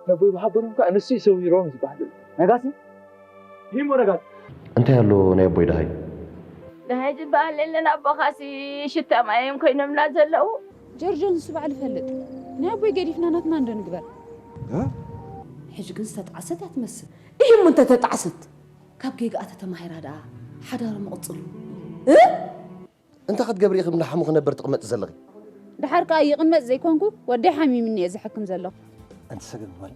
ነቦይ ብሃቦኖም ከዓ ንሱ ይሰዊሮም ዝበሃል። ነጋሲ? ሂሞ ነጋሲ። እንታይ ኣሎ ናይ ኣቦይ ደሃይ? ደሃይ ዝበሃል የለን ኣቦኻሲ ሽታ ማዮም ኮይኖምና ዘለዉ። ጀርጆ ንሱ ባዕሉ ይፈልጥ። ናይ ኣቦይ ገዲፍና ናትና እንዶ ንግበር። ሕጂ ግን ዝተጣዕሰት እያ ትመስል። ኢሂሙ እንተተጣዕሰት ካብ ጌጋኣ ተተማሂራ ደኣ ሓዳሮም ይቕጽሉ። እ? እንታይ ክትገብሪ ኢኺ እንዳሓሙ ክነበር ትቕመጢ ዘለኺ? ድሓር ከኣ ይቕመጥ ዘይኮንኩ ወደይ ሓሚምኒ እየ ዝሕክም ዘለኹ። ኣንቲ ሰገን ጓል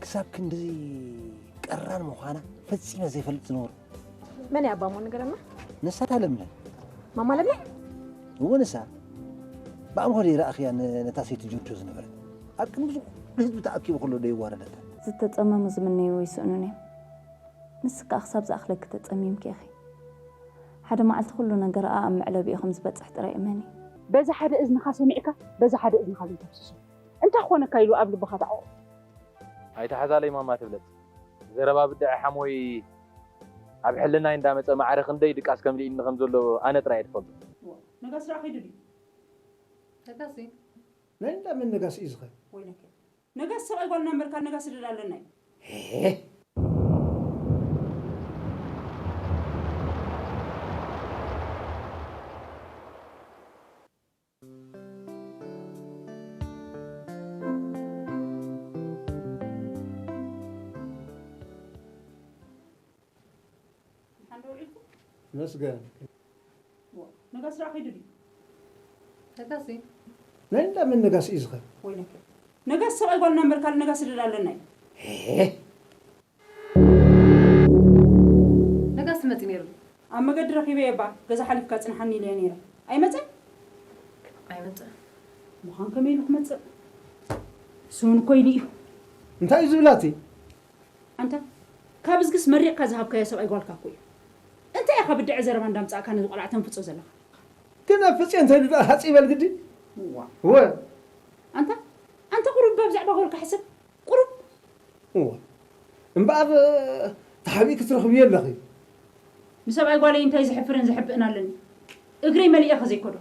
ክሳብ ክንድዚ ቀራን ምዃና ፈጺመ ዘይፈልጥ ዝነበሩ። መን እያ ኣባሞ ንገረና። ንሳ እታ ለምለም። ማማ ለምለም? እወ ንሳ። ብኣምሆ ደይ ረኣኽያ ን- ነታ ሰይቲ ጆርጆ ዝነበረት ኣብ ቅድሚ እዚ ኩሉ ህዝቢ ተኣኪቡ ከሎ ዶ የዋረደታ? ዝተጸመሙ ዝምነይዎ ይስእኑን እዮም። ንስካ ክሳብ ዝኣኽለኪ ተጸሚምኪ ኢኺ። ሓደ መዓልቲ ኩሉ ነገርኣ ኣብ መዕለቢኡ ከም ዝበጽሕ ጥራይ እመኒ። በዚ ሓደ እዝንኻ ሰሚዕካ በዚ ሓደ እዝንኻ ዘይተፍስሶ። እንታይ ክኾነካ ኢሉ ኣብ ልብኻ ተዕቑ። ኣይትሓዛለይ ማማ ትብለጽ። ዘረባ ብድዐ ሓሞይ ኣብ ሕልናይ እንዳመጸ ማዕረ ክንደይ ድቃስ ከምልኢኒ ከም ዘሎ ኣነ ጥራይ እየ ዝፈልጦ። ነጋስ ራእኺ ድዩ? ነጋሲ ናይ እንዳ መን ነጋሲ እዩ ዝኸ? ወይለከ ነጋሲ ሰብኣይ ጓልና እምበርካ ነጋሲ ድዳ ኣለና እዩ። መስገን ነጋስ ራእኺ ድዩ? ነጋሲ ናይ እንዳ መን ነጋሲ እዩ ዝኸ? ወይለከ ነጋሲ ሰብኣይ ጓልና እምበርካ ነጋሲ ድዳ ኣለና እዩ። ነጋሲ መጺ ነይሩ ድዩ? ኣብ መገዲ ረኺበዮ እባ ገዛ ሓሊፍካ ጽንሓኒ ኢለዮ ነይረ። ኣይመጸን? ኣይመጸን። ምዃን ከመይ ኢሉ ክመጽእ? ስውን እኮ ኢሉ እዩ። እንታይ እዩ ዝብላቲ? ኣንታ ካብ እዝግስ መሪቕካ ዝሃብካዮ ሰብኣይ ጓልካ እኮ እዩ። እንታይ ኢኻ ብድዐ ዘረባ እንዳምጻእካ ነዚ ቆልዓ ተንፍጾ ዘለኻ? ግን ኣፍጽ እንተ ኢሉ ደኣ ሃጽ ይበል ግዲ? እዋ። እወ። ኣንታ ኣንታ ቁሩብ በብዛዕባ ጓልካ ሕሰብ። ቁሩብ። እዋ እምበኣር ተሓቢእኪ ትረኽብዮ ኣለኺ። ንሰብኣይ ጓለይ እንታይ ዝሕፍርን ዝሕብእን ኣለኒ? እግረይ መሊኤ ከዘይከዶ።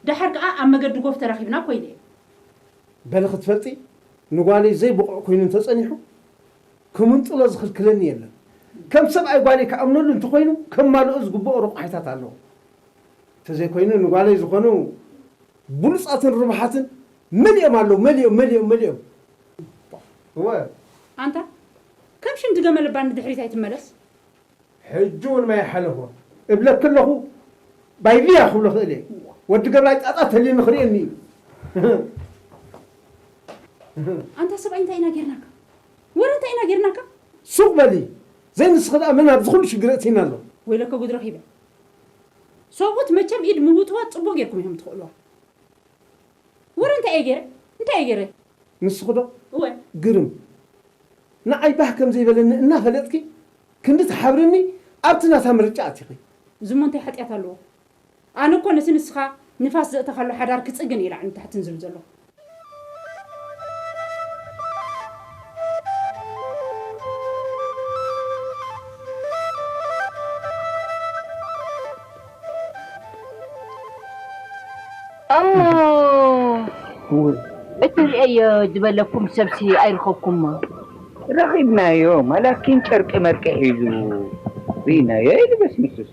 ደሓር ከኣ ኣብ መገዲ ጎፍ ተራኺብና እኮ ኢለ እየ። በሊ ክትፈልጢ ንጓለይ ዘይብቑዕ ኮይኑ እንተጸኒሑ ክምንጥሎ ዝኽልክለኒ የለን። ከም ሰብኣይ ጓለይ ክኣምነሉ እንተኾይኑ ከማልኦ ዝግብኦ ረቋሒታት ኣለዎ። እንተዘይኮይኑ ንጓለይ ዝኾኑ ብሉጻትን ርቡሓትን መሊኦም ኣለዉ መሊኦም መሊኦም መሊኦም እወ ኣንታ ከም ሽንቲ ገመል እባ ንድሕሪት ኣይትመለስ። ሕጂ እውን ማይ ሓለፎ እብለኪ ኣለኹ ባይልያ ክብሎ ክእል እየ ወዲ ገብራይ ጣጣ ተልዩኒ ክርእየኒ እዩ ኣንታ ሰብኣይ እንታይ ኢና ጌርናካ ወረ እንታይ ኢና ጌርናካ ሱቕ በሊ ዘይንስኺ ደኣ መን ኣብዚ ኩሉ ሽግር እእቲና ኣሎ ወይለከ ጉድ ረኺበ ሰብኡት መቸም ኢድ ምውጥዋጥ ጽቡቕ ጌርኩም ኢኹም ትኽእልዋ ወረ እንታይ እየ ገይረ እንታይ እየ ገይረ ንስኺ ዶ እወ ግርም ንዓይ ባህ ከም ዘይበለኒ እናፈለጥኪ ክንዲ ትሓብርኒ ኣብቲ ናታ ምርጫ ኣቲኺ እዚ እሞ እንታይ ሓጢኣት ኣለዎ ኣነ እኮ ነቲ ንስኻ ንፋስ ዘእተኻሉ ሓዳር ክጽግን እየ ላዕልን ታሕትን ዝብል ዘለኹ እሞ እቲ ርእየዮ ዝበለኩም ሰብሲ ኣይረኸብኩሞ። ረኺብናዮ ማላኪን ጨርቂ መርቂ ሒዙ ርኢናዮ ኢሉ በስሚሱስ።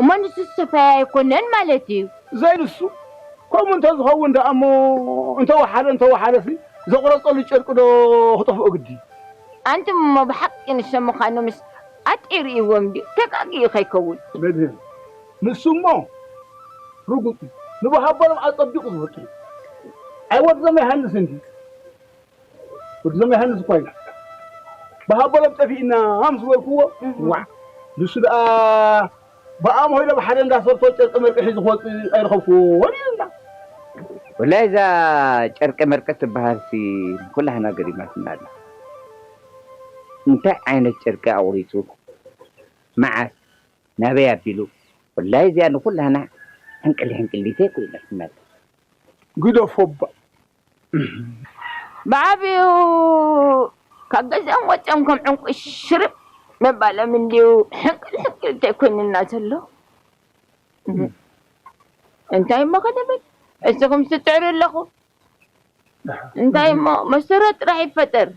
እሞ ንሱ ዝሰፈያ ኣይኮነን ማለት እዩ። ዘይንሱ ከምኡ እንተዝኸውን ደኣ እሞ እንተወሓደ እንተወሓደሲ ዘቑረጸሉ ጨርቂ ዶ ክጠፍኦ ግዲ። ኣንቱም እሞ ብሓቂ ንሶም ምዃኖምስ ኣጢ ርእይዎም ድዩ? ተጋግዩ ከይከውን። መድህን ንሱ እሞ ርጉጥ እዩ። ንበሃበሎም ኣጸቢቑ ዝፈልጥ እዩ። ኣይ ወድዞም ይሃንስ እንዲ ወድዞም ይሃንስ እኳ እዩ። በሃበሎም ጠፊእና ምስ በልክዎ ዋዕ ንሱ ደኣ ብኣምሆ ኢሎም ሓደ እንዳሰርቶ ጨርቂ መርቂ ሒዙ ክወፅእ ኣይረኸብክዎን ኢሉና። ወላሂ እዛ ጨርቂ መርቂ ትበሃልሲ ንኩላህና ገሪማትና ኣላ። እንታይ ዓይነት ጨርቂ ኣቑሪፁ መዓስ ናበይ ኣቢሉ ወላሂ እዚኣ ንኩላህና ሕንቅል ሕንቅሊተይ ኮይናትና ኣላ። ግደፎ እባ ብዓብዩ ካብ ገዝኦም ወፂኦም ከም ዕንቁ ሽርብ ምባሎም እንድዩ ሕንቅል ሕንቅል እንተይኮይንና ዘሎ እንታይ እሞ ከደብል እስኹም ትጥዕሩ ኣለኹም እንታይ እሞ መሰረት ጥራሕ ይፈጠር።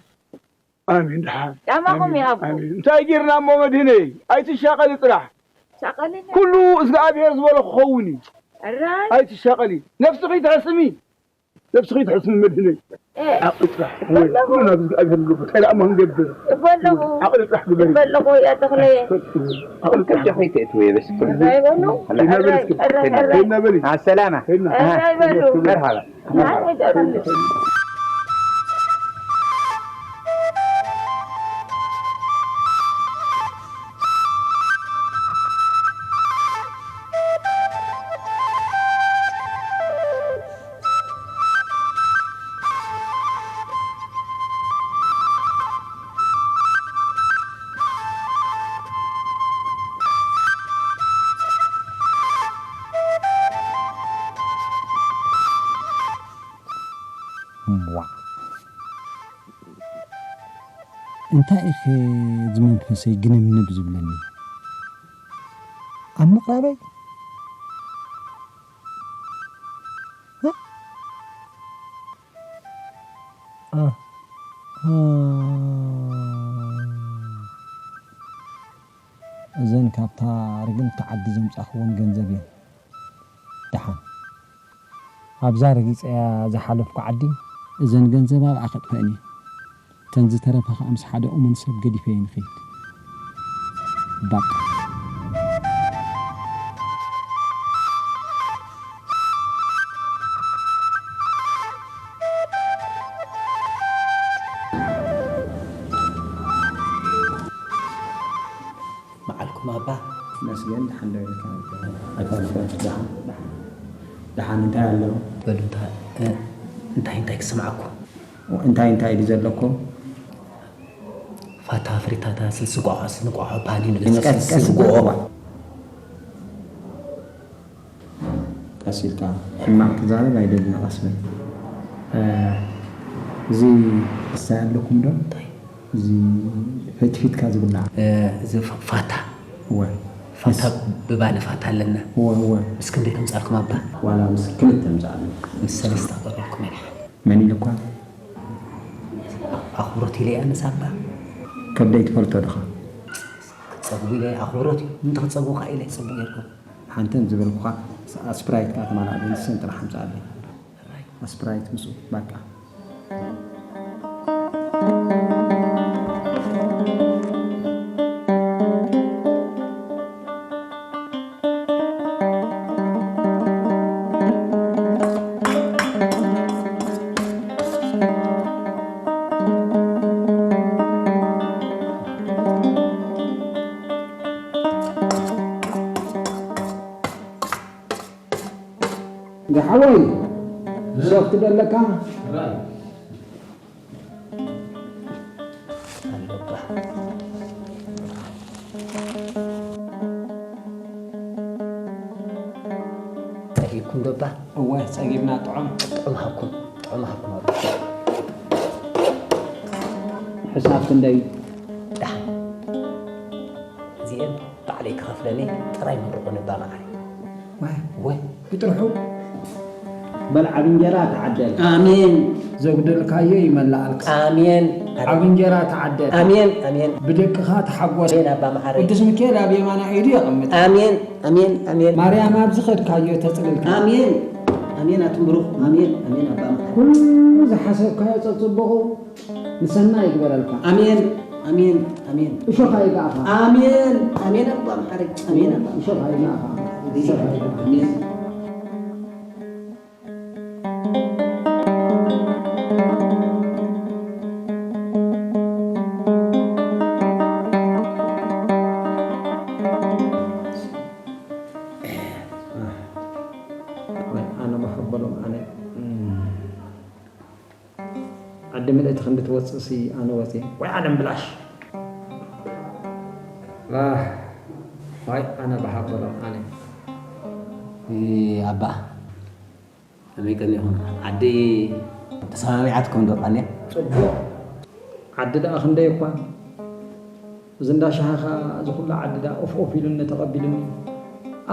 ኣሜን። ደሓን ጫማኹም ኣሜን፣ ይሃብኩም። ኣሜን። እንታይ ጌርና እሞ መድህነይ? ኣይትሻቐሊ ጥራሕ። ሻቐሊ ኩሉ እግዚኣብሔር ዝበሎ ክኸውን እዩ። ኣራይ ኣይትሻቐሊ። ነፍስኺ ትሕስሚ። ነብስኺ ትሕስሚ መድህነይ። ዓቕሊ ጥራሕ። ወይ ኩሉ ናብ እግዚኣብሔር ንገብር። እንታይ ደኣ እሞ ክንገብር? እበለኹ። ዓቕሊ ጥራሕ ግበሪ። እበለኹ እያ ተኽለየ። ዓቕሊ ጥራሕ። እንታይ በሉ? ከይድና በሊ እስኪ። ከይድና በሊ። ከይድና በሊ። ከይድና በሊ። መርሓባ። መርሓባ። እምቧ። እንታይ ኢኸ እዚ መንፈሰይ ግንብንብ ዝብለኒ? ኣብ ምቕራበይ? እ? ኣሃ። እዘን ካብታ ርግምቲ ዓዲ ዘምጻኽወን ገንዘብ እየን። ደሓን። ኣብዛ ረጊጸያ ዝሓለፍኩ ዓዲ፣ እዘን ገንዘብ ኣብኣ ከጥፈአን እየ። እተን ዝተረፋ ኸኣ ምስ ሓደ እሙን ሰብ ገዲፈየን እኸይድ። ባቃ። መዓልኩም ኣባ። መስገን፣ ደሓን ዶ ኢልካ? ኣይፋልፋል፣ ደሓን፣ ደሓን። ደሓን እንታይ ኣሎ? በሉ፣ እንታ-፣ እ፣ እንታይ፣ እንታይ ክስምዓኩም? እንታይ፣ እንታይ ድዩ ዘለኩም? ፋታ ፍሪታታ፣ ስልሲ ጓጓ፣ ስኒ ጓጓ፣ ፓኒን፣ ቀስ፣ ቀስ፣ ቀስ፣ ስጎ። ቀስ። ቀስ ኢልካ ሕማቕ ትዛረብ ኣይደልን፣ ቀስ በል። እ፣ እዚ እሳይ ኣለኩም ዶ? እንታይ? እዚ ፈትፊትካ ዝብላዕ። እ፣ እዚ ፋ-፣ ፋታ። እወ። ፋታ፣ ምስ ብባኒ ፋታ ኣለና። እወ፣ እወ። ምስ ክንደይ ከምጻልኩም ኣባ? ዋላ ምስ ክልተ ምጻሉ። ምስ ሰለስተ ኣቕርበልኩም ኢና። መን ኢልኳ? ኣኽብሮት ኢለ እያ ነዛ ኣባ። ከብደይ ትፈልጦ ዲኻ? ክትጸግቡ ኢለ ኣኽብሮት እዩ። ምንታይ ክትጸግቡ ከኣ ኢለ ጽቡቕ ጌርኩም። ሓንተን ዝበልኩኻ፣ ስ-፣ ስፕራይት ከኣ ተማላእለይ፣ ንሰን ጥራሕ ኣምጽኣለይ። ስፕራይት ምስኡ፣ ባቃ። ዝሓወይ፣ ሶፍት ደለካ? ኣለባ። ጸጊብኩም ዶ እባ? እወ፣ ጸጊብና። ጥዑም። ጥዑም ሃብኩም፣ ጥዑም ሃብኩም ኣባ። ሕሳብ ክንደይ? ደሓን። እዚኤን ባዕለይ ክኸፍለኒ ጥራይ መርቑኒ እባ መዓረይ። ዋይ፣ ወይ። ብጥርሑ በል ዓቢ እንጀራ ተዓደል። ኣሜን። ዘጉደልካዮ ይመልኣልካ። ኣሜን። ዓቢ እንጀራ ተዓደል። ኣሜን፣ ኣሜን። ብደቅኻ ተሓጎስ። ኣሜን ኣባ መሓረይ። ቅዱስ ሚካኤል ኣብ የማናይ ኢዱ የቐምጥ። ኣሜን፣ ኣሜን፣ ኣሜን። ማርያም ኣብ ዝኸድካዮ ተጽልልካ። ኣሜን፣ ኣሜን ኣቱም ብሩኽ። ኣሜን፣ ኣሜን ኣባ መሓረይ። ኩሉ ዝሓሰብካዮ ጸጽብቑ ንሰናይ ይግበረልካ። ኣሜን፣ ኣሜን፣ ኣሜን። እሾኽ ኣይግኣኻ። ኣሜን፣ ኣሜን ኣባ መሓረይ። ኣሜን ኣባ። እሾኽ ኣይግኣኻ። እሾኽ ኣይግኣኻ። ኣሜን። ኣነ መሐበሎም ኣነ። ዓዲ ምልእቲ ክንዲ ትወፅእሲ ኣነ ወፅየ። ወይ ዓለም ብላሽ። ኣህ፣ ዋይ ኣነ ብሃበሎም ኣነ። እ፣ ኣባ፣ ከመይ ቀኒኹም? ዓዲ ተሰማሚዓትኩም ዶ ቀንያ? ፅቡቕ። ዓዲ ደኣ ክንደይ እኳ። እዚ እንዳ ሻሂ ኸኣ፣ እዚ ኹሉ ዓዲ ደኣ ኦፍ ኦፍ ኢሉኒ ተቐቢሉኒ።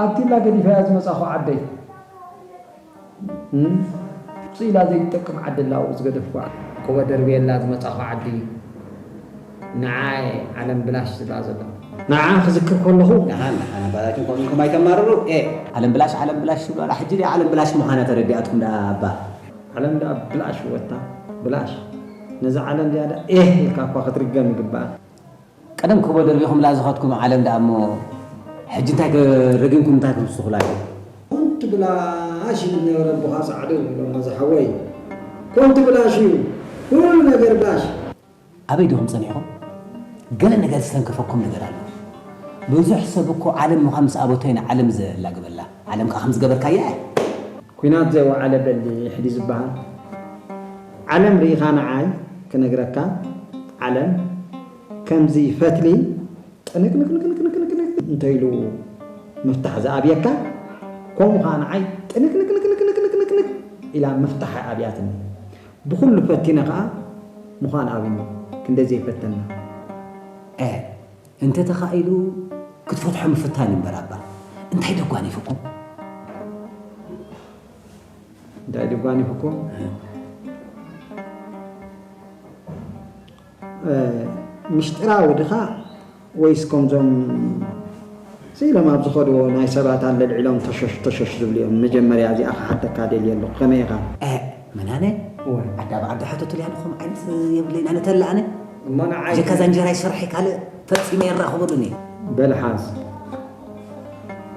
ኣብቲ ኢላ ገዲፈያ ዝመጻኹ ዓደይ። እም? ኢላ ዘይትጠቅም ዓዲ ኣላ ኣብኡ ዝገደፍኩዋ። ኮቦ ደርብየላ ዝመጻኹ ዓዲ ንዓይ ዓለም ብላሽ ዝብላ ዘሎ። ንዓ ክዝክር ከለኹ ደሓን ደሓን ኣባታችን ኮንኩም ኣይተማርሩ። ኤ ዓለም ብላሽ ዓለም ብላሽ ትብሉ ኣላ። ሕጂ ድያ ዓለም ብላሽ ምዃና ተረዲኣትኩም ደኣ ኣባ? ዓለም ደኣ ብላሽ ወታ ብላሽ። ነዛ ዓለም እዚኣ ደኣ ኤህ ኢልካ እኳ ክትርገም ይግባእ። ቀደም ኮቦ ደርቢኹምላ ዝኸድኩም ዓለም ደኣ እሞ ሕጂ እንታይ ረጊምኩም እንታይ ክትውስኹላ ኢኹም? ኮንቲ ብላሽ ይብል ነበረ ኣቦኻ ጻዕዱ ይብሎማ ዝሓወይ። ኮንቲ ብላሽ እዩ። ኩሉ ነገር ብላሽ። ኣበይ ዲኹም ጸኒሕኩም? ገለ ነገር ዝተንከፈኩም ነገር ኣሎ። ብዙሕ ሰብ እኮ ዓለም ምዃን ምስ ኣበቶ ኢና ዓለም ዘላግበላ። ዓለም ከኣ ከም ዝገበርካያ እያ። ኲናት ዘይወዓለ በሊሕ ድዩ ዝበሃል? ዓለም ርኢኻ ንዓይ ክነግረካ፣ ዓለም ከምዚ ፈትሊ ጥንቅንቅንቅንቅንቅንቅንቅ እንተ ኢሉ ምፍታሕ ዝኣብየካ፣ ከምኡ ኸዓ ንዓይ ጥንቅንቅንቅንቅንቅንቅንቅ ኢላ ምፍታሕ ኣብያትኒ። ብኹሉ ፈቲነ ኸዓ ምዃን ኣብዩኒ፣ ክንደይ ዘይፈተና። እ፣ እንተ ተኻኢሉ ክትፈትሖ ምፍታን እዩ እምበር ኣባ። እንታይ ደጓኒፉኩም? እንታይ ደጓኒፉኩም? እ፣ ምሽጢራዊ ድኻ ወይስ ከምዞም ስኢሎም ኣብ ዝኸድዎ ናይ ሰባት ኣለልዒሎም ተሸሽ ተሸሽ ዝብሉ እዮም? መጀመርያ እዚኣ ክሓተካ ደልየ ኣለኹ። ከመይ ኢኻ? እ፣ መናነ? እወ። ዓዲ ኣብ ዓዲ ሕተቱልያ ንኹም ዓይነት የብለይን። ኣነ ተላ ኣነ እሞ ንዓይ ጀካ እዛ እንጀራ ይሰርሐ ካልእ ፈጺመ የራኽበሉኒ። በል ሓዝ።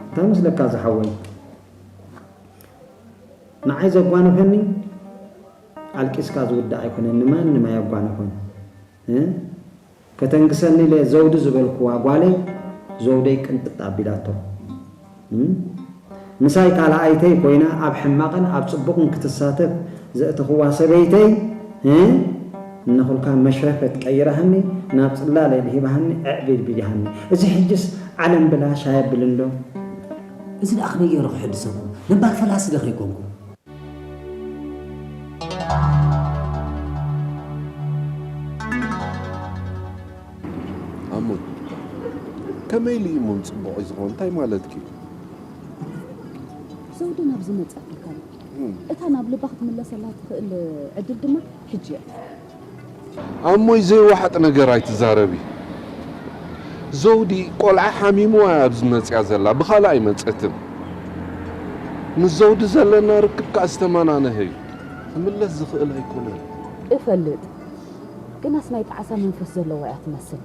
እንታይ መስለካ ዝሓወይ? ንዓይ ዘጓነፈኒ ኣልቂስካ ዝውዳእ ኣይኮነን፣ ንማንም ኣየጓነፎን። እ? ከተንግሰኒ ኢለ ዘውዲ ዝበልኩዋ ጓለይ ዘውደይ ቅንጥጥ ኣቢላቶ። እ? ምሳይ ካልኣይተይ ኮይና ኣብ ሕማቕን ኣብ ጽቡቕን ክትሳተፍ ዘእተኽዋ ሰበይተይ፣ እ? እናኹልካ መሽረፈት ቀይራሃኒ፣ ናብ ጽላለይ ድሂባሃኒ፣ ዕዕቢድ ቢልሃኒ። እዚ ሕጅስ ዓለም ብላሽ ኣየብልን ዶ? እዚ ደኣ ከመይ ገይሩ ክሕድሰኩም? ነባር ፈላሲ ዶ ከይኮንኩም? ኣሞይ፣ ከመይ ኢሉ እዩ እሞ ንጽቡቕ እዩ ዝኾን? እንታይ ማለትኪ እዩ? ዘውዲ ናብ ዝመጸት ትካል። እም። እታ ናብ ልባ ክትምለሰላ ትኽእል ዕድል ድማ ሕጂ እያ። ኣሞይ፣ ዘይወሓጥ ነገር ኣይትዛረቢ። ዘውዲ ቆልዓ ሓሚምዋ እያ ኣብዚ መጽያ ዘላ፣ ብኻልእ ኣይመጸትን። ምስ ዘውዲ ዘለና ርክብ ከኣ ዝተመናነሀ እዩ። ክምለስ ዝኽእል ኣይኮነን። እፈልጥ፣ ግናስ ናይ ጣዕሳ መንፈስ ዘለዋ እያ ትመስል።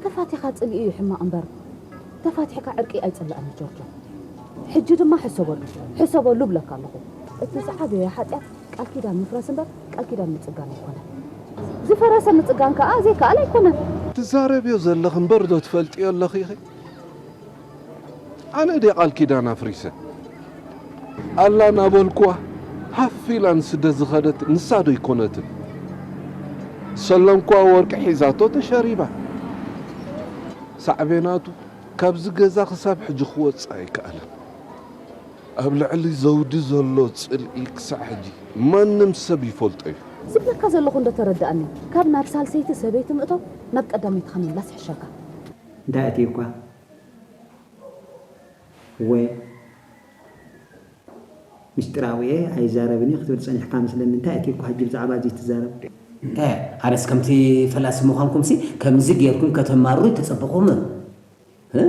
ተፋቲኻ ጽልኢ እዩ ሕማቕ እምበር፣ ተፋቲሕካ ዕርቂ ኣይጽላእን እዩ ጆርጆ። ሕጂ ድማ ሕሰበሉ፣ ሕሰበሉ እብለካ ኣለኹ። እቲ ዝዓበየ ሓጢኣት ቃል ኪዳን ምፍራስ እምበር ቃል ኪዳን ምጽጋን ኣይኮነን። ዝፈረሰ ምጽጋን ከኣ ዘይከኣል ኣይኮነን። ትዛረብዮ ዘለኺ እምበር ዶ ትፈልጥዮ ኣለኺ ኢኺ? ኣነ ድየ ቃል ኪዳን ኣፍሪሰ? ኣላ እናበልኩዋ ሃፍ ኢላ ንስደት ዝኸደት ንሳ ዶ ኣይኮነትን? ሰለምኳ ወርቂ ሒዛቶ ተሸሪባ። ሳዕቤናቱ ካብዚ ገዛ ክሳብ ሕጂ ክወጽእ ኣይከኣለን። ኣብ ልዕሊ ዘውዲ ዘሎ ጽልኢ ክሳዕ ሕጂ ማንም ሰብ ይፈልጦ እዩ። ዝብለካ ዘለኹ እንዶ ተረድኣኒ። ካብ ናብ ሳልሰይቲ ሰበይቲ ምእታው ናብ ቀዳመይትኻ ምምላስ ይሕሸካ። እንታይ ኣትዩኳ? እወ፣ ምስጢራዊ እየ ኣይዛረብን እየ ክትብል ጸኒሕካ መስለኒ። እንታይ ኣትዩኳ ሕጂ ብዛዕባ እዚ ትዛረብ? እንታይ? ኣነስ ከምቲ ፈላሲ ምዃንኩምሲ ከምዚ ጌርኩም ከተማርሩ ኣይተጸበኹምን። እ?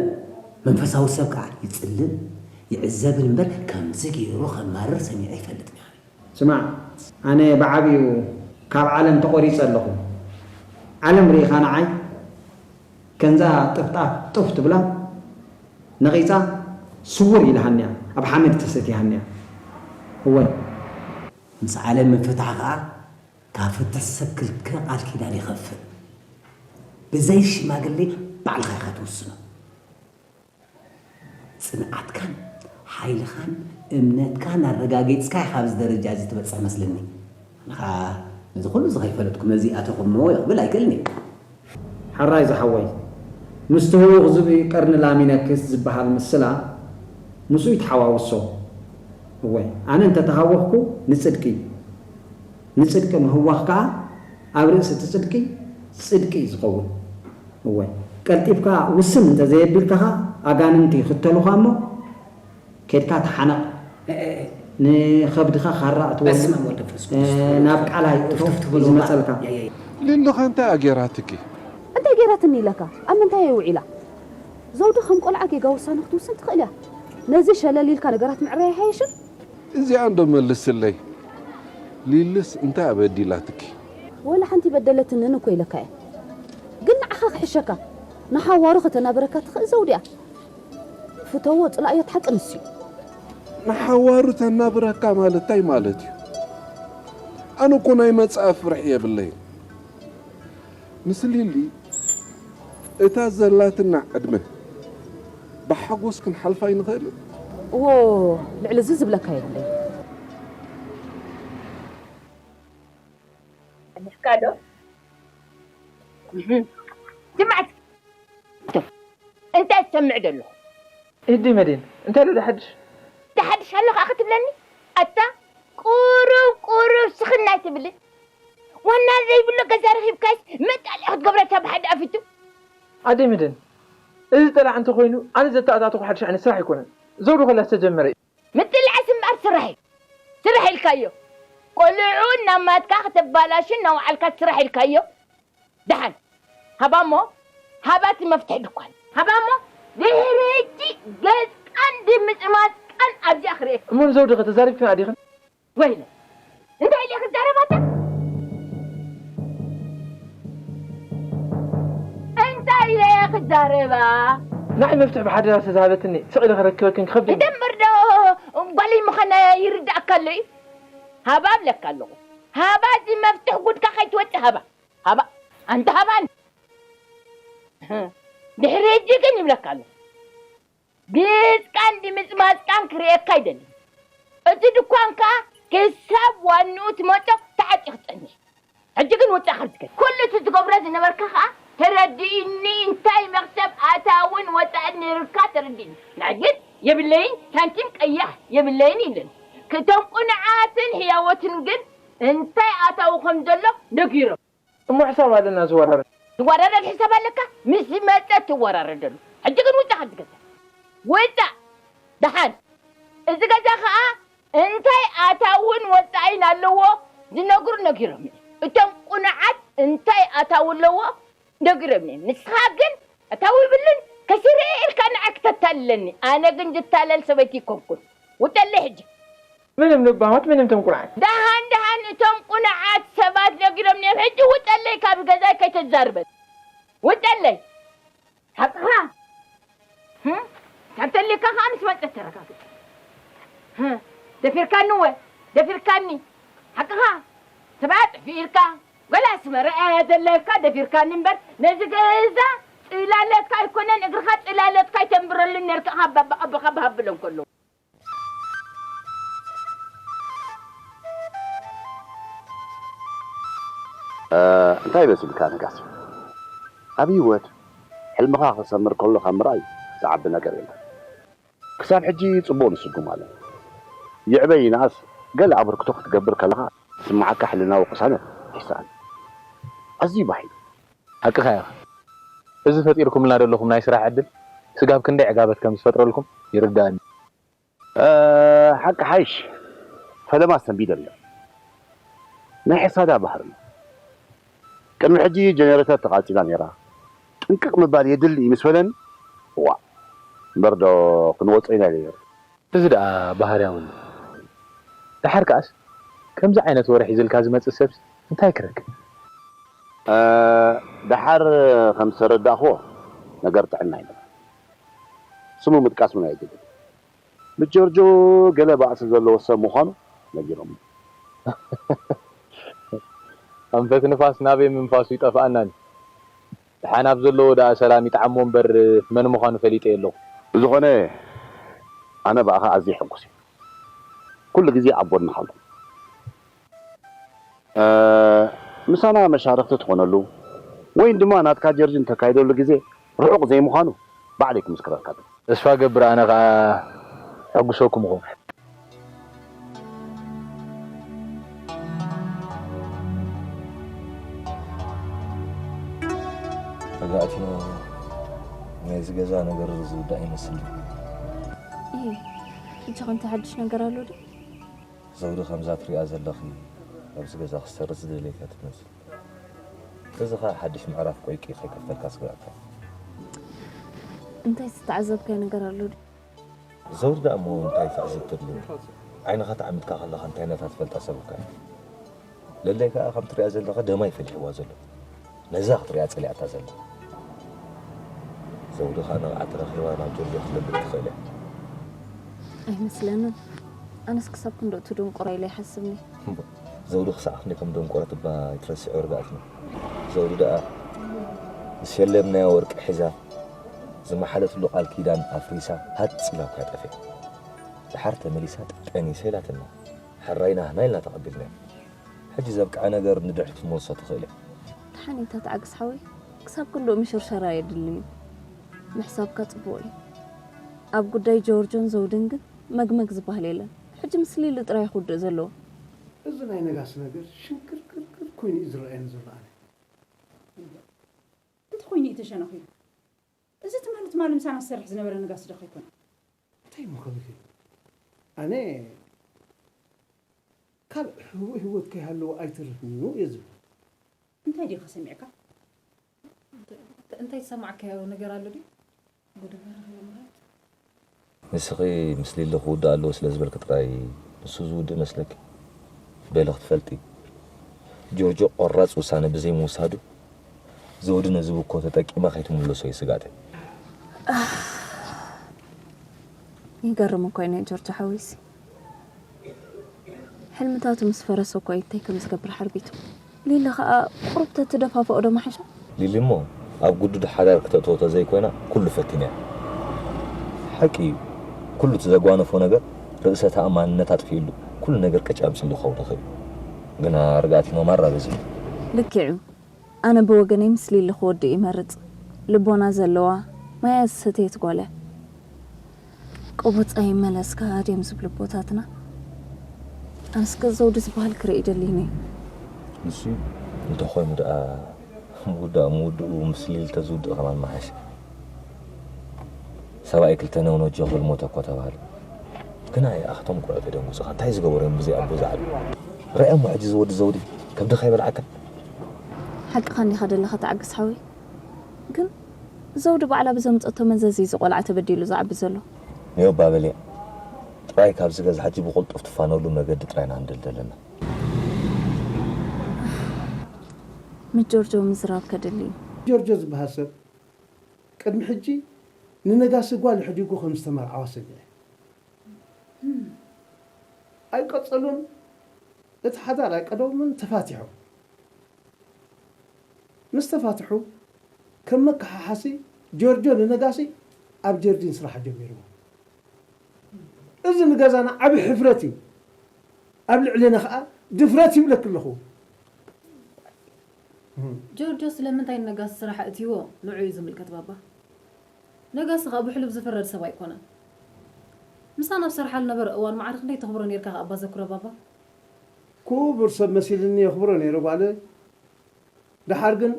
መንፈሳዊ ሰብ ከኣ ይጽልን ይዕዘብን እምበር ከምዚ ገይሩ ከማርር ሰሚዐ ኣይፈልጥን እየ። ስማዕ፣ ኣነ ብዓቢኡ ካብ ዓለም ተቖሪጸ ኣለኹ። ዓለም ርኢኻ ንዓይ ከምዛ ጥፍጣፍ ጡፍ ትብላ ነቒጻ ስውር ኢልሃኒ እያ፣ ኣብ ሓመድ ተሰቲሃኒ እያ። እወ። ምስ ዓለም ምፍታሕ ከኣ ካብ ፍትሕ ሰብ ክልተ ቃል ኪዳን ይኸፍእ። ብዘይ ሽማግሌ ባዕልኻ ኢኻ ትውስኖ። ጽንዓትካን ሓይልኻን እምነትካን ኣረጋጊጽካ ኢኻ ኣብዚ ደረጃ እዚ ትበጽሕ መስለኒ። ኣነ ኸኣ ነዚ ኩሉ እዚ ከይፈለጥኩ ነዚ ኣተኹሞ እየ ክብል ኣይክእልን እየ። ሕራይ ዝሓወይ፣ ምስቲ ህዉኽ ዝብኢ ቀርኒ ላሚነክስ ዝበሃል ምስላ ምስኡ ይተሓዋውሶ። እወ፣ ኣነ እንተ ተሃወኽኩ ንጽድቂ፣ ንጽድቂ ምህዋኽ ከኣ ኣብ ርእሲ እቲ ጽድቂ ጽድቂ እዩ ዝኸውን። እወ፣ ቀልጢፍካ ውስን እንተ ዘየቢልካ ኸኣ ኣጋንንቲ ይኽተሉኻ እሞ ኬድካ ተሓነቕ። እ፣ እ፣ እ፣ ንኸብድኻ ካራ እትወልድ፣ በስመ ኣብ ወወልድ ወመንፈስ ቅዱስ፣ እ፣ ናብ ቃላይ እቶ ትፍትፍ እዩ ትበሎ ዝመጸልካ። እምበር። ያ፣ ያ፣ ያ። ሊሊ ኸ እንታይ ኣገይራትኪ? እንታይ ገይራትኒ ኢለካ? ኣብ ምንታይ እየ ውዒላ? ዘውዲ ከም ቆልዓ ጌጋ ውሳነ ክትውስን ትኽእል እያ። ነዚ ሸለል ኢልካ ነገራት ምዕራይ ኣይሓይሽን? እዚኣ እንዶ መልስለይ። ሊልስ እንታይ ኣበዲላትኪ? ወላ ሓንቲ በደለትንን እኮ ኢለካ እየ። ግን ንዓኻ ክሕሸካ፣ ንሓዋሩ ከተናብረካ ትኽእል ዘውዲ እያ። ፍተዎ ጽላእዮ፣ እቲ ሓቂ ንሱ እዩ። ንሓዋሩ ተናብረካ ማለት እንታይ ማለት እዩ? ኣነ እኮ ናይ መጻኢ ፍርሒ የብለይን። ምስ ሊሊ እታ ዘላትና ዕድመ ብሓጎስ ክንሓልፋ ኣይንኽእልን? እዎ፣ ልዕሊ እዚ ዝብለካ የብለይን። ኣኒሕካ ዶ? እህ። ስማዕ እስኪ። እንታይ ትሰምዕ ደለኹ? እህዲ መድን፣ እንታይ ዶ ድሓድሽ? ድሓድሽ ኣሎ ኸኣ ክትብለኒ? ኣታ ቁሩብ ቁሩብ ስኽን ኣይትብልን? ዋና ዘይብሎ ገዛ ረኺብካስ መጣልያ ክትገብሮ እታ ብሓደ ኣፊቱ? ኣደይ መድን፣ እዚ ጠላዕ እንተኾይኑ ኣነ ዘተኣታተኹ ሓድሽ ዓይነት ስራሕ ኣይኮነን። ዘውዲ ከላ ዝተጀመረ እዩ። ምጥላዕስ እምበኣር ስራሕ እዩ። ስራሕ ኢልካዮ። ቆልዑ እናማትካ ከተባላሹ እናወዓልካ ስራሕ ኢልካዮ። ደሓን። ሃባ እሞ፣ ሃባ እቲ መፍትሒ ድኳን። ሃባ እሞ፣ ድሕሪ ሕጂ ገጽካን ድምጽማጽካን ኣብዚኣ ክርእየካ። እሞ ንዘውዲ ኸ ተዛሪብክን ኣዲኽን? ወይለ። እንታይ ኢለ ክዛረባታ? እንታይ ኢለ ክዛረባ? ንዓይ መፍትሒ ብሓደራ ዝተዛሃበትኒ ስቕ ኢለ ክረክበክን ክኸብደኒ። እንተ እምበር ዶ ጓለይ ምዃና ይርድኣካ ኣሎ እዩ? ሃባ እብለካ ኣለኹ። ሃባ እዚ መፍትሒ ጉድካ ከይትወጽእ ሃባ። ሃባ። ኣንታ ሃባኒ። ድሕሪ ሕጂ ግን ይብለካ ኣለኹ። ግጽካን ድምጽማጽካን ክርእየካ ኣይደልን። እቲ ድኳን ከኣ ክሳብ ዋንኡ ትመጾ ተዓጽዩ ክጸንሕ። ሕጂ ግን ውጻእ ካብ ዝገዛ። ኩሉ እቲ ትገብሮ ዝነበርካ ከኣ ተረዲእኒ፣ እንታይ መኽሰብ ኣታውን ወጻእን ነይሩካ ተረዲእኒ። ንዓይ ግን የብለይን፣ ሳንቲም ቀያሕ የብለይን ኢለን። ክቶም ቁኑዓትን ህያዎትን ግን እንታይ ኣታዊ ከም ዘሎ ነጊሮም። እሞ ሕሳብ ኣለና ዝወራረድ። ዝወራረድ ሕሳብ ኣለካ? ምስ መጸ ትወራረደሉ። ሕጂ ግን ውጻእ ካብዚ ገዛ። ውጻእ! ደሓን። እዚ ገዛ ከኣ እንታይ ኣታውን ወጻኢን ኣለዎ ዝነግሩ ነጊሮም እዮም። እቶም ቁኑዓት እንታይ ኣታዊ ኣለዎ ነጊሮም እዮም። ንስኻ ግን ኣታዊ ይብሉን ከሲረ ኢልካ ንዓይ ክተታልለኒ። ኣነ ግን ዝታለል ሰበይቲ ኣይኮንኩን። ውጸለይ ሕጂ። ምንም ልባማት፣ ምንም ተንቁርዓት። ደሃን ደሃን እቶም ቁኑዓት ሰባት ነጊሮም እዮም። ሕጂ ውጸለይ ካብ ገዛይ ከይተዛርበን። ውጸለይ። ሓቅኻ። ህም? ካብ ተልካ ከኣ ምስ መጸት ተረጋግጽ። ህም? ደፊርካኒ ወ? ደፊርካኒ። ሓቅኻ። ሰባት ጠፊእልካ። ጎላ ኣስመራ እያ ዘለካ ደፊርካኒ እምበር ነዚ ገዛ ጽላለትካ ኣይኮነን እግርኻ ጽላለትካ ኣይተንብረሉን ነርካ ካብ ኣቦኻ ብሃብለን ከለዉ። እ፣ እንታይ መሲልካ ነጋሲ? ኣብ ህይወት ሕልምኻ ክሰምር ከሎ ካብ ምርኣይ ዝዓቢ ነገር የለን። ክሳብ ሕጂ ጽቡቕ ንስጉም ኣለና። ይዕበ ይንኣስ ገለ ኣበርክቶ ክትገብር ከለኻ ዝስምዓካ ሕልናዊ ቅሳነት ይስኣን። ኣዝዩ ባህ ኢሉ። ሓቅኻ ኢኻ። እዚ ፈጢርኩምልና ዘለኹም ናይ ስራሕ ዕድል ስጋብ ክንደይ ዕጋበት ከም ዝፈጥረልኩም ይርድኣኒ። እ፣ ሓቂ ሓይሽ ፈለማ ሰንቢደላ። ናይ ሕሳዳ ባህሪ እዩ። ቅድሚ ሕጂ ጀነሬተር ተቓጺላ ነይራ። ጥንቅቕ ምባል የድሊ እዩ ምስ በለኒ፣ እዋእ፣ እምበር ዶ ክንወጾ ኢና ኢለ ነይረ። እዚ ደኣ ባህርያዊ እዩ። ደሓር ከኣስ ከምዚ ዓይነት ወረ ሒዝልካ ዝመጽእ ሰብሲ እንታይ ክረክብ? እ፣ ደሓር ከም ዝተረዳእኽዎ ነገር ጥዕና ኣይነበረን። ስሙ ምጥቃስ እውን ኣየድልን። ምስ ጆርጆ ገለ ባእሲ ዘለዎ ሰብ ምዃኑ ነጊሮምኒ። ኣንፈት ንፋስ ናበይ ምንፋሱ ይጠፍኣናን። ደሓን ኣብ ዘለዎ ደኣ ሰላም ይጥዓሞ እምበር መን ምዃኑ ፈሊጠዮ ኣለኹ። ብዝኾነ ኣነ ብኣኻ ኣዝየ ሕጉስ እየ። ኩሉ ግዜ ኣብ ጎንኻ ኣለኹ። እ፣ ምሳና መሻርኽቲ ትኾነሉ ወይን ድማ ናትካ ጀርጂ እንተካይደሉ ግዜ ርሑቕ ዘይምዃኑ ባዕለይ ክምስክረልካ ኣለኹ። ተስፋ ገብር ኣነ ኸኣ ሕጉሰኩም እኹ። ረጋእትዮ ናይዚ ገዛ ነገር ዝውዳእ ይመስል። እየ፣ ሕጂ ኸ እንታይ ሓድሽ ነገር ኣሎ ዶ? ዘውዲ ከምዛ ትሪኣ ዘለኺ ኣብዚ ገዛ ክሰርጽ ዝደለየካ ትመስል። እዚ ኸኣ ሓድሽ ምዕራፍ ቆይቂ ከይከፍተልካ ስግኣካ። እንታይ ዝተዓዘብካዮ ነገር ኣሎ ድዩ? ዘውዲ ደኣ እሞ እንታይ ተዕዝብ ተድልኒ? ዓይንኻ ተዓሚትካ ከለኻ እንታይ ነታ ትፈልጣ ሰብ እካ እያ። ለለይ ከኣ ከም ትሪኣ ዘለኻ ደማይ ፈሊሕዋ ዘሎ። ነዛ ክትሪኣ ጸሊኣታ ዘላ። ዘውዲ ኸኣ ንብዓት ረኺባ ናብ ጆርጆ ክትለብጥ ትኽእል እያ። ኣይመስለንን። ኣነስ ክሳብ ክንዶ ትድንቁራ ኢለ ይሓስብኒ። እምቦ፣ ዘውዲ ክሳዕ ክንደይ ከም ደንቆረት እባ ኣይትረስዕዮ ርግኣትና። ዘውዲ ደኣ ዝሸለምናያ ወርቂ ሒዛ ዝመሓለትሉ ቃል ኪዳን ኣፍሪሳ ሃጽ ኢላ እኳ ጠፊኣ። ደሓር ተመሊሳ ጠኒሰ ኢላትና። ሕራይ ናህና ኢልና ተቐቢልናያ። ሕጂ ዘብቅዐ ነገር ንድሕሪት ክትመልሶ ትኽእል እያ። ደሓን እታ ተዓግስ ሓወይ፣ ክሳብ ክንድኡ ምሽርሻር ኣየድልን እዩ። ምሕሳብካ ጽቡቕ እዩ። ኣብ ጉዳይ ጆርጆን ዘውድን ግን መግመግ ዝበሃል የለን። ሕጂ ምስ ሊሊ ጥራይ ክውድእ ዘለዎ። እዚ ናይ ነጋሲ ነገር ሽንክርክርክር ኮይኑ እዩ ዝረኣየኒ ዘሎ ኣነ። እንታይ ኮይኑ እዩ ተሸነኺሉ? እዚ ትማሊ ትማሊ ምሳና ዝሰርሕ ዝነበረ ነጋሲ ዶ ከይኮነ? እንታይ እሞ ከብኪ ኣነ ካልእ ህውእ ህይወት ከይሃለዎ ኣይተርፍን እዩ እየ ዝብል። እንታይ ዲኻ ሰሚዕካ? እንታይ ዝሰማዕካዮ ነገር ኣሎ ድዩ? ጉድ እምበር ኣኺሉ ምራት። ንስኺ ምስ ሊሊ ክውድእ ኣለዎ ስለ ዝበልኪ ጥራይ ንሱ ዝውድእ መስለኪ? በሊ ክትፈልጢ ጆርጆ ቆራፅ ውሳነ ብዘይምውሳዱ ዘውዲ ነዚ ብኮ ተጠቂማ ከይትምልሶ እዩ ስግኣተይ። ይገርም እኮ እዩ ናይ ጆርጆ ሓወይሲ። ሕልምታቱ ምስ ፈረሰ እኮ እዩ እንታይ ከም ዝገብር ሓርቢቱ። ሊሊ ኸኣ ቁሩብ ተትደፋፍኦ ዶ ምሓሻ? ሊሊ እሞ ኣብ ግዱድ ሓዳር ክተእትዎ ተዘይኮይና ኩሉ ፈቲናያ። ሓቂ እዩ ኩሉ እቲ ዘጓነፎ ነገር ርእሰ ተኣማንነት ኣጥፊእሉ ኩሉ ነገር ቅጭ ኣምጺእሉ ክኸውን ይኽእል እዩ። ግና ርግኣት ይመማር ኣበዚሑ። ልክዕ እዩ። ኣነ ብወገነይ ምስ ሊሊ ክወድእ ይመርጽ። ልቦና ዘለዋ፣ ማያ ዝሰተየት ጓል እያ። ቆቦጻ ይመለስካ ድዮም ዝብሉ ኣቦታትና? ኣነስ ከ ዘውዲ ዝበሃል ክርኢ ደሊኒ። ንሱ እንተኾይኑ ደኣ ምውዳእ ምውድኡ ምስ ሊሊ ተዝውድእ ከማን ምሓሸ። ሰብኣይ ክልተ ነውነጆ ክብል ሞተ እኮ ተባህለ። ግና ይኣኽቶም ቆልዑ ተደንጉጹኻ እንታይ ዝገበሩ እዮም ብዘይ ኣቦ ዝዓቢ? ርኣዮሞ ሕጂ ዝወዲ ዘውዲ ከብድኻ ይበልዓካ። ሓቅኻ እንዲኻ ደለኻ ተዓግስ ሓወይ። ግን ዘውዲ ባዕላ ብዘምጸቶ መዘዝ እዩ ዝቆልዓ ተበዲሉ ዝዓቢ ዘሎ። ንዮ ባበልያ ጥራይ ካብዚ ገዛ ሕጂ ብቕልጡፍ ትፋነሉ መገዲ ጥራይ ኢና ንደልደለና። ምስ ጆርጆ ምዝራብ ከድሊ እዩ። ጆርጆ ዝበሃል ሰብ ቅድሚ ሕጂ ንነጋሲ ጓል ኣሕዲጉ ከም ዝተመርዓዋ ሰሚዐ። ኣይቀጸሉን፣ እቲ ሓዳር ኣይቀደሙን፣ ተፋቲሖም። ምስ ተፋትሑ ከም መከሓሓሲ ጆርጆ ንነጋሲ ኣብ ጀርዲን ስራሕ ጀሚርዎ። እዚ ንገዛና ዓቢ ሕፍረት እዩ። ኣብ ልዕሌና ኸኣ ድፍረት ይብለኪ ኣለኹ። ጆርጆ ስለምንታይ ንነጋሲ ስራሕ ኣእትይዎ ንዑ እዩ ዝምልከት ባባ። ነጋሲ ኸኣ ብሕሉፍ ዝፍረድ ሰብ ኣይኮነን። ምሳና ኣብ ሰርሓሉ ነበረ እዋን ማዕረ ክንደይ ተኽብሮ ኔርካ ኸኣ እባ ዘክሮ ባባ። ክቡር ሰብ መሲልኒ የኽብሮ ነይረ ጓለይ። ደሓር ግን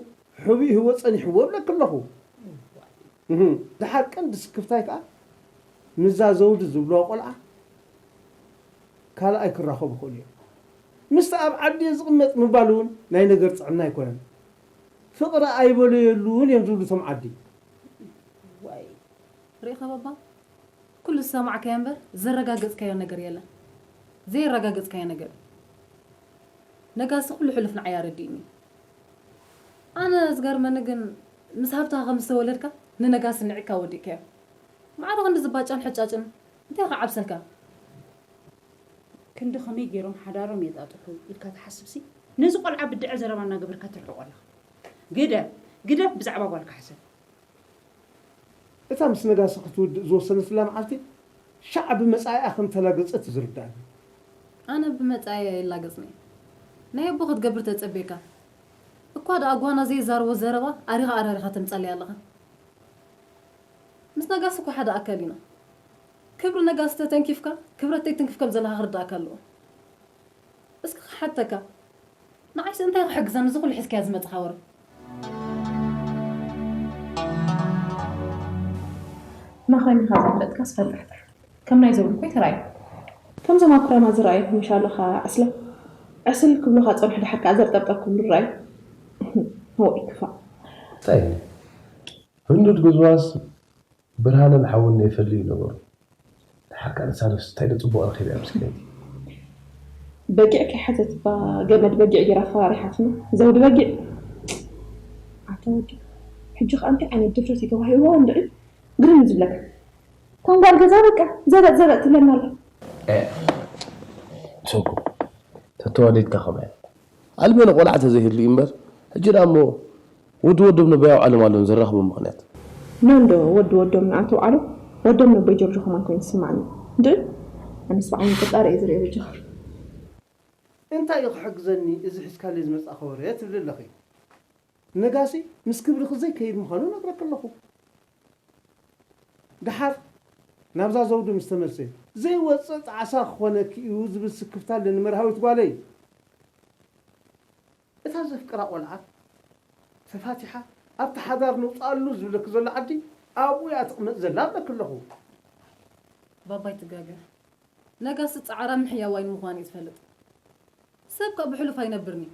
ሕቡእ ህይወት ጸኒሕዎ እብለኪ ኣለኹ። እህ፣ ደሓር ቀንዲ ስክፍታይ ከኣ ምስዛ ዘውዲ ዝብልዋ ቆልዓ ካልኣይ ክራኸቡ ይኽእሉ እዮም። ምስቲ ኣብ ዓዲ እየ ዝቕመጥ ምባል እውን ናይ ነገር ጥዕና ኣይኮነን። ፍቕሪ ኣይበለየሉን እዮም ዝብሉ እቶም ዓዲ። ዋይ ርኢኻ ባባ፣ ኩሉ ዝሰማዕካዮ እምበር ዘረጋገጽካዮ ነገር የለን። ዘየረጋገጽካዮ ነገር እዩ። ነጋሲ ኩሉ ሕሉፍ ንዓይ ኣረዲእኒ እዩ። ኣነ ዝገርመኒ ግን ምስ ሃብትኻ ከም ዝተወለድካ ንነጋሲ ንዒቕካ ወዲእካዮ። ማዕረ ክንድዚ ባጫን ሕጫጭን እንታይ ክዓብሰልካ? ክንዲ ከመይ ገይሮም ሓዳሮም የጣጥሑ ኢልካ ትሓስብሲ ነዚ ቆልዓ ብድዐ ዘረባ እናገበርካ ትርሕቆ ኣለኻ። ግደፍ ግደፍ ብዛዕባ ጓልካ ሕሰብ። እታ ምስ ነጋሲ ክትውድእ ዝወሰነትላ መዓልቲ ሻዕ ብመጻኢኣ ከም ተላገጸት እዩ ዝርድኣኒ። ኣነ ብመጻኢያ ኣይላገጽን እየ። ናይ ኣቦ ክትገብር ተጸብየካ። እኳ ደኣ ጓና ዘይዛረቦ ዘረባ ኣሪኻ ኣራሪኻ ተምጻለይ ኣለኻ። ምስ ነጋሲ እኮ ሓደ ኣካል ኢና። ክብሪ ነጋሲ ተተንኪፍካ ክብረተይ ትንክፍ ከም ዘለኻ ክርድኣካ ኣለዎ። እስኪ ክሓተካ፣ ንዓይሲ እንታይ ክሕግዘኒ እዚ ኩሉ ሒዝካዮ ዝመጽኻ ወረ? መኻይንኻ ዘፍለጥካስ ፈልጣሕ ጥራሕ ከም ናይ ዘውዲ እኮ ኣይተራእየን። ከምዞም ኣብ ኩራማ ዝረኣየኩም ይሻሉኻ ዕስለ። ዕስል ክብሉኻ ጸንሑ፣ ድሓር ከኣ ዘርጠብጠብ ክብሉ ይረኣዩ። ወይ ክፋእ። እንታይ? ህንዱድ ጉዝዋዝ ብርሃንን ሓውን እየ ፈልዩ ነበሩ። ድሓር ከኣ ንሳ ነፍሲ እንታይ ዶ ጽቡቕ ረኺበ እያ ምስኪነይቲ። በጊዕ ከይሓዘት እባ ገመድ በጊዕ ጌራ ኣፈራሪሓትና። ዘውዲ በጊዕ። ኣታ ወዲ፣ ሕጂ ከኣ እንታይ ዓይነት ድፍረት እዩ ተዋሂብዋ እንድዒ? ግርም እዩ ዝብለካ። ከም ጓል ገዛ በቃ ዘበጥ ዘበጥ ትብለና ኣላ። ኤ፣ ሰጉ፣ ተተዋሊድካ ከማይ። ኣልቤነ ቆልዓ ተዘይህሉ እዩ እምበር፣ ሕጂ ደኣ እሞ ወዲ ወዶም ነባይ ኣውዓሎም ኣሎም ዘራኽቦም ምኽንያት። መን ዶ ወዲ ወዶም ንኣንተ ኣውዓሎም? ወዶም ነቦይ ጆርጆ ከማን ኮይኑ ዝስማዓኒ። ድእ? ኣነስ ብዓይኒ ጥርጣረ እየ ዝሪኦ በጃኻ። እንታይ እዩ ክሕግዘኒ እዚ ሒዝካለይ ዝመጻእኻ ወረ ትብሊ ኣለኺ። ነጋሲ ምስ ክብርኺ ዘይከይድ ምዃኑ እነግረኪ ኣለኹ። ደሓር ናብዛ ዘውዲ ምስ ተመልሰ፣ ዘይወጽእ ጣዕሳ ክኾነኪ እዩ ዝብል ስክፍታ ኣለኒ መርሃዊት ጓለይ። እታ ዘፍቅራ ቆልዓ ተፋቲሓ ኣብቲ ሓዳር ንውጽኣሉ ዝብለኪ ዘሎ ዓዲ ኣብኡ እያ ትቕመጥ ዘላ እብለኪ ኣለኹ። ባባይ ትጋገ። ነጋሲ ጻዕራ ምሕያዋይ ምዃኑ እዩ ዝፈልጥ። ሰብ ከኣ ብሕሉፍ ኣይነብርን እዩ።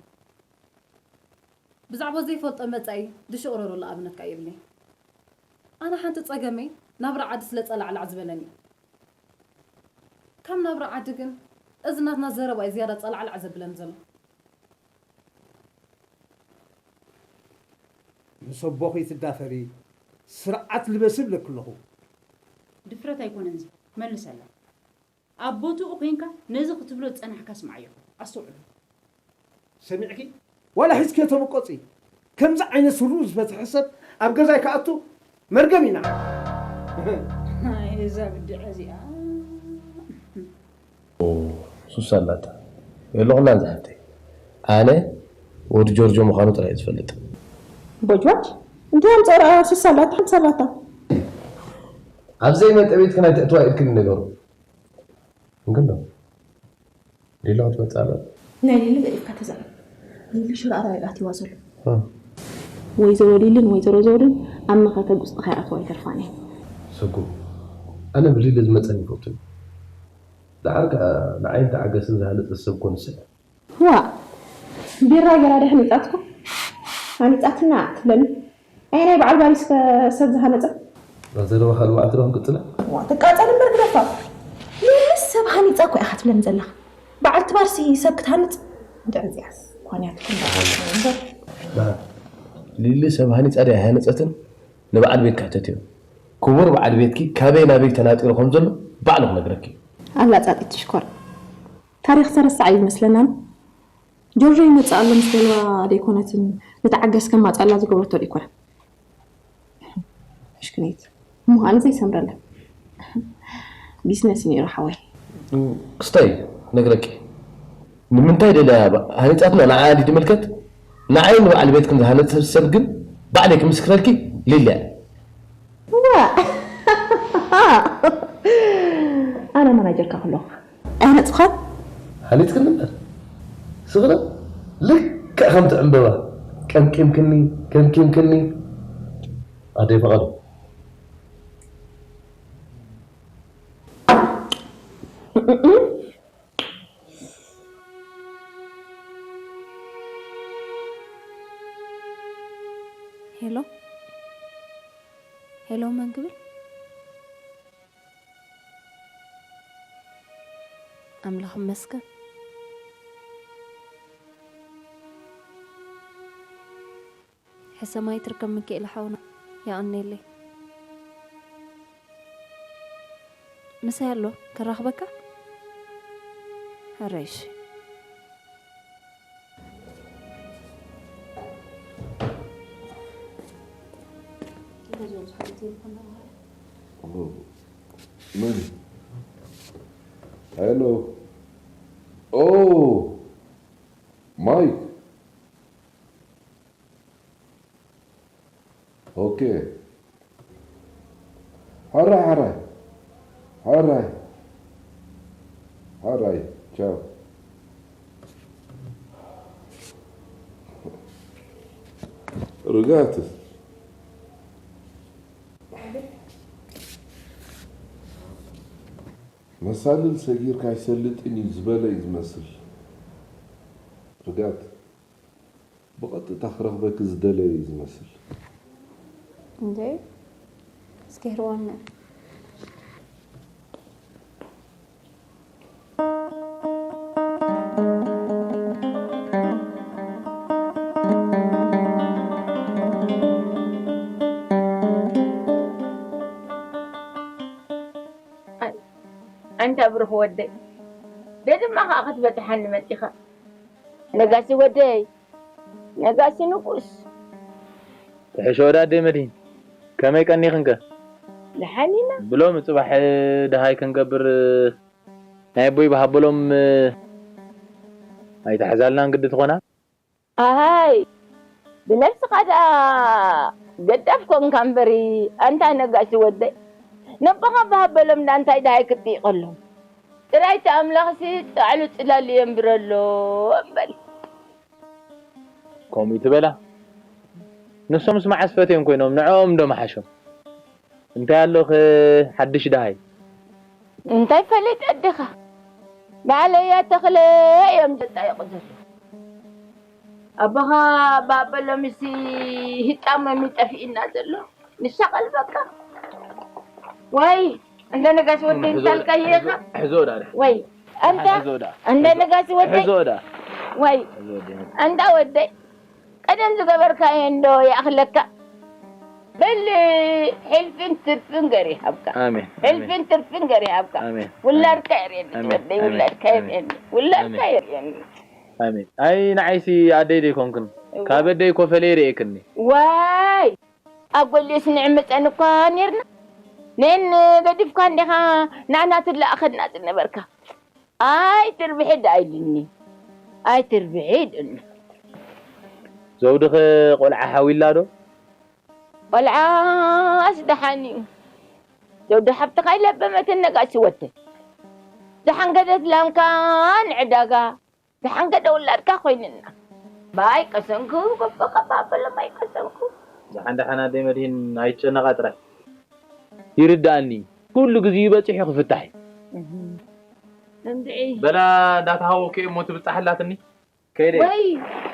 ብዛዕባ ዘይፈልጦ መጻኢ ዝሽቕረረሉ ኣብነት ከኣ የብለይን። ኣነ ሓንቲ ጸገመይ ናብራ ዓዲ ስለ ጸላዕላዕ ዝበለኒ እዩ። ካብ ናብራ ዓዲ ግን እዚ ናትና ዘረባ እዩ ዝያዳ ጸላዕላዕ ዘብለኒ ዘሎ። ምስ ኣቦኺ ትዳፈሪ ስርዓት ልበሲ እብለኪ ኣለኹ። ድፍረት ኣይኮነን እዚ፣ መልሰላ። ኣብ ቦትኡ ኮይንካ ነዚ ክትብሎ ዝጸናሕካ ስምዓዮ። ኣስተውዕሎ። ሰሚዕኪ? ዋላ ሒዝኪዮ ተበቆጺ። ከምዚ ዓይነት ስርኡ ዝፈትሐ ሰብ ኣብ ገዛይ ክኣቱ መርገም ኢና። ኣይ፣ እዛ ብድዐ እዚኣ። ኦ፣ ሱስ ኣላታ። የለኹላን ዝሓፍተይ። ኣነ ወዲ ጆርጆ ምዃኑ ጥራይ እየ ዝፈልጥ። ቦጅባጅ? እንታይ ኣምጸራ ሱስ ኣላታ፣ ሓንቲ ኣላታ። ኣብ ዘይመጠ ቤትክን ኣይተእትዋ ኢልክኒ ነገሩ። እንግዶ ሊሊ ክትመጽእ ኣለዋ። ናይ ሊሊ ገዲፍካ ተዛረብ። ሊሊ ሽሮ ኣራዊት ኣትይዋ ዘሎ። እ። ወይዘሮ ሊልን ወይዘሮ ዘውድን ኣብ መኸተ ጉስጥኻ ይኣትዋ ኣይተርፋን እየን። ሰጉ፣ ኣነ ብሊሊ ዝመጸኒ ይፈቱ እዩ። ደሓር ከኣ ንዓይን ተዓገስን ዝሃነጸት ሰብ እኮ ንሳ እያ። ዋእ፣ ቢራ ገይራ ድያ ሃኒጻትኩም? ሃኒጻትና ትብለኒ? ኣየናይ በዓል ባሪስ ከ ሰብ ዝሃነጸ? እዛ ዘረባኻ ልምዓት ዶ ክንቅጽላ? ዋእ፣ ትቃጸል እምበር ግደፋ። ሊሊስ ሰብ ሃኒጻ እኮ ኢኻ ትብለኒ ዘለኻ። በዓልቲ ባርሲ ሰብ ክትሃንጽ? እንድዒ እዚኣስ ኳንያትኩም ደኣ እምበር። ደሓር፣ ሊሊ ሰብ ሃኒጻ ድያ ኣይሃነጸትን ንበዓል ቤትካ ሕተትዮ። ክቡር በዓል ቤትኪ ካበይ ናበይ ተናጢሩ ከም ዘሎ ባዕሉ ክነግረኪ እዩ። ኣላጻጢት ሽኮር። ታሪኽ ተረሳዕ እዩ ዝመስለና። ጆርጆ ይመጽእ ኣሎ ምስ በልዋ ደይኮነትን ንተዓገስ ከማጽኣላ ዝገበረቶ ደይኮነ። ሕሽክነይት። እሞ ኣነ ዘይሰምረላ። ቢዝነስ እዩ ነይሩ ሓወይ። ክስታይ ነግረኪ። ንምንታይ ደልያ ሃኒጻትና ንዓኣ ድዩ ዝምልከት? ንዓይ ንበዓል ቤትክን ዝሃነጸ ሰብ ግን ባዕለይ ክምስክረልኪ ሊልያ። ዋ! ኣነ ማናጀርካ ከለኹ ኣይነጽኻን? ሃኒጽክኒ እምበር። ስኽረ ልክዕ ከምቲ ዕምበባ ቀምቂምክኒ፣ ከምኪምክኒ። ኣደይ ፈቓዱ። ሄሎ፣ ሄሎ፣ መን ክብል? ኣምላኽ ይመስገን። ሕሰማይ ትርከብ ሚካኤል ሓውና፣ የቐንየለይ። ምሳይ ኣሎ፣ ከራኽበካ? ሕራይ እሺ። መን? ሄሎ። ኦ፣ ማይክ። ኦኬ። ሕራይ፣ ሕራይ። ሕራይ። ሕራይ። ቻው። ርጋት። መሳልል ሰጊርካ ኣይሰልጥን እዩ ዝበለ እዩ ዝመስል። ርግኣት ብቐጥታ ክረኽበኪ ዝደለየ እዩ ዝመስል። እንዴ እስኪ ህርወና። ኣንታ ብሩኽ ወደይ፣ ደድማ ኸኣ ክትበጽሓኒ መጺኻ። ነጋሲ ወደይ፣ ነጋሲ ንጉስ። ትሕሾ ወዳ ኣደይ መድሂን፣ ከመይ ቀኒኽንከ? ደሓን ኢና። ብሎም ጽባሕ ደሃይ ክንገብር ናይ ኣቦይ ብሃበሎም ኣይትሕዛልናን ግዲ ትኾና። ኣሃይ ብነብስኻ ደኣ ገዳፍ ኮንካ እምበሪ ኣንታ ነጋሲ ወደይ። ነቦኻ ብሃበሎም ዳ እንታይ ደሃይ ክትጥይቐሎም። ጥራይ እቲ ኣምላኽሲ ጻዕሉ ጽላል የንብረሎም በል። ከምኡ ትበላ። ንሶምስ መዓስ ፈትዮም ኮይኖም ንዕኦም ዶ መሓሾም። እንታይ ኣሎኸ ሓድሽ ደሃይ። እንታይ ፈሊጥ ኣደኻ ባዕለያ ተኽለ እዮም ዘጣየቑ ዘለዉ። ኣቦኻ ባበሎምሲ ህጣሞም ይጠፍእና ዘሎ ንሻቐል በቃ። ዋይ እንደ ነጋሽ ወደይ እንታልካየኻ ሕዞ ዳ ወይ ኣንታ ሕዞ ዳ እንደ ነጋሽ ወደይ ሕዞ ዳ ወይ ሕዞ ዳ ኣንታ ወደይ ቀደም ዝገበርካዮ እንዶ ይኣኽለካ። በል ሕልፍን ትርፍን ገር ይሃብካ። ኣሜን ሕልፍን ትርፍን ገር ይሃብካ። ኣሜን ውላድካ የርእየኒ ኣሜን። ትወደይ ኣሜን። ውላድካ ኣሜን። የርእየኒ ውላድካ ኣሜን። የርእየኒ። ኣሜን። ኣይ ንዓይሲ ኣደይ ደይኮንክን ካብ ኣደይ ኮፈለ ይርእየክኒ። ዋይ ኣብ ጎሊስ ንዕምፀን እኳ ነርና ነን ገዲፍካ እንዲኻ ንኣና ትለኣኸና ዝነበርካ። ኣይ ትርብሒ ዳ ኢልኒ ኣይ ትርብሒ ኢልኒ። ዘውድኸ ቆልዓ ሓዊላ ዶ? ቆልዓስ ደሓን እዩ። ዘውዲ ሓብትኻ ይለበመትን ነጋሲ ወተይ ዝሓንገደት ላምካ ንዕዳጋ ዝሓንገደ ውላድካ ኮይንና። ባይ ቀሰንኩ በበቐባበሎም ኣይቀሰንኩ። ደሓን ደሓን ኣደይ መድሂን ኣይትጨነቓ ጥራይ። ይርዳእኒ ኩሉ ግዜ በፂሑ ክፍታሕ እዩ። እንድዒ በላ እንዳተሃወኩ እሞ ትብፃሕ ኣላትኒ። ከይደ ወይ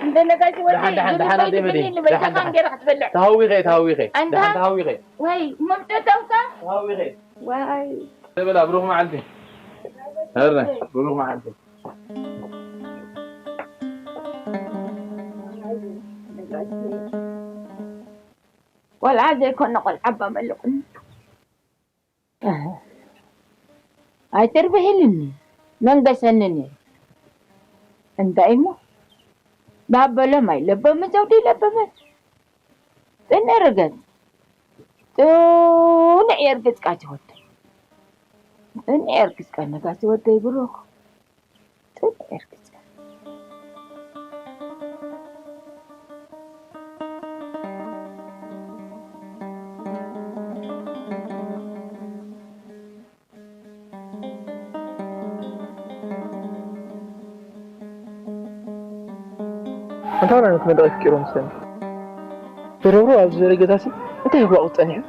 እንደ ነጋሲ ወዲ ደሓን፣ ደሓን፣ ደሓን፣ ኣደይ መድሂን። በይታኻ ደሓን፣ ደሓን። እንጌራ ክትበልዕ ተሃዊኸ ተሃዊኸ ኣንታ ደሓን ተሃዊኸ ወይ መምጠጠውካ ተሃዊኸ ዋይ በላ ብሩኽ መዓልቲ። ኧረ ብሩኽ መዓልቲ። ቆልዓ ዘይኮነ ቆልዓ ኣባ መለኹኒ። ኣይትርብሕልኒ መንገሰኒ ነይሩ። እንታይ እሞ ባበሎም ኣይለበሙ ዘውዲ ይለበመ። ጥንዕ ርገጽ ጥንዕ የርግጽካ ትወደይ። ጥንዕ የርግጽካ ነጋሲ ወደይ ብሩኽ። ጥንዕ የርግጽካ። ኣንታ ወላ ነቲ መድረኽ ኣፍቂሮም ሰኒ። በረብሮ ኣብ ዝበለ ገዛሲ እንታይ ክዋቑ ጸኒሑ?